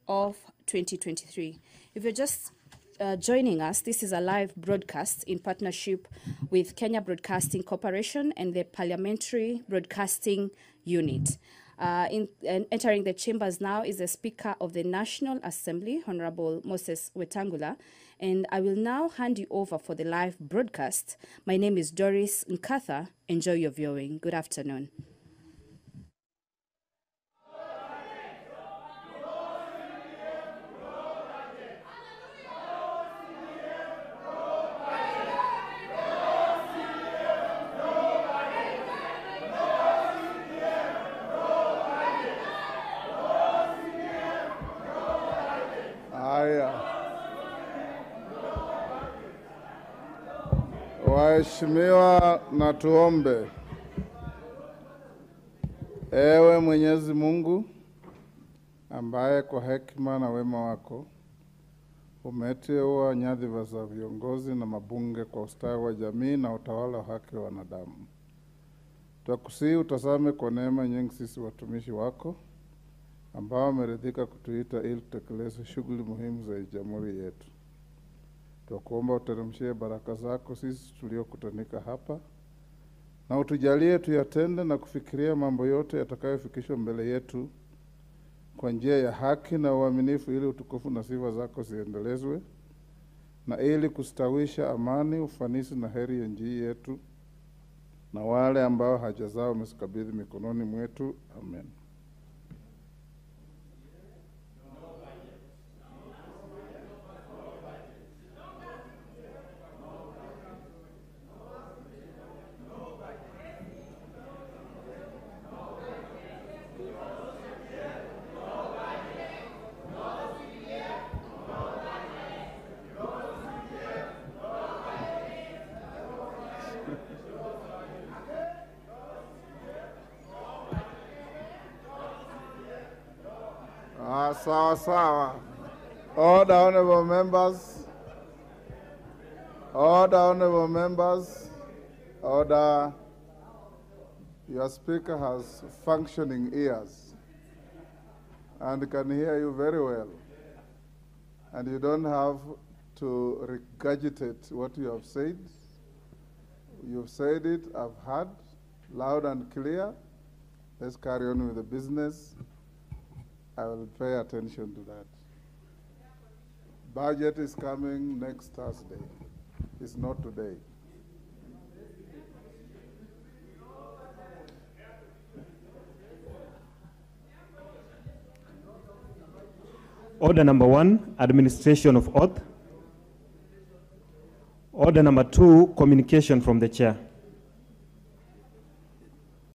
of 2023. If you're just joining us, this is a live broadcast in partnership with Kenya Broadcasting Corporation and the Parliamentary Broadcasting Unit. Entering the chambers now is the Speaker of the National Assembly, Honorable Moses Wetangula, and I will now hand you over for the live broadcast. My name is Doris Nkatha. Enjoy your viewing. Good afternoon. Waheshimiwa, na tuombe. Ewe Mwenyezi Mungu ambaye kwa hekima na wema wako umeteua nyadhifa za viongozi na mabunge kwa ustawi wa jamii na utawala wa haki wa wanadamu, twakusihi utazame kwa neema nyingi sisi watumishi wako ambao wameridhika kutuita ili tutekeleze shughuli muhimu za jamhuri yetu. Twakuomba uteremshie baraka zako sisi tuliokutanika hapa na utujalie tuyatende na kufikiria mambo yote yatakayofikishwa mbele yetu kwa njia ya haki na uaminifu, ili utukufu na sifa zako ziendelezwe na ili kustawisha amani, ufanisi na heri ya nchi yetu na wale ambao haja zao wamezikabidhi mikononi mwetu. Amen. Sawa sawa. Order, honorable members. Order, honorable members. Order. Your speaker has functioning ears and can hear you very well. And you don't have to regurgitate what you have said. You've said it, I've heard, loud and clear. Let's carry on with the business. I will pay attention to that. Budget is coming next Thursday. It's not today. Order number 1, administration of oath. Order number 2, communication from the chair.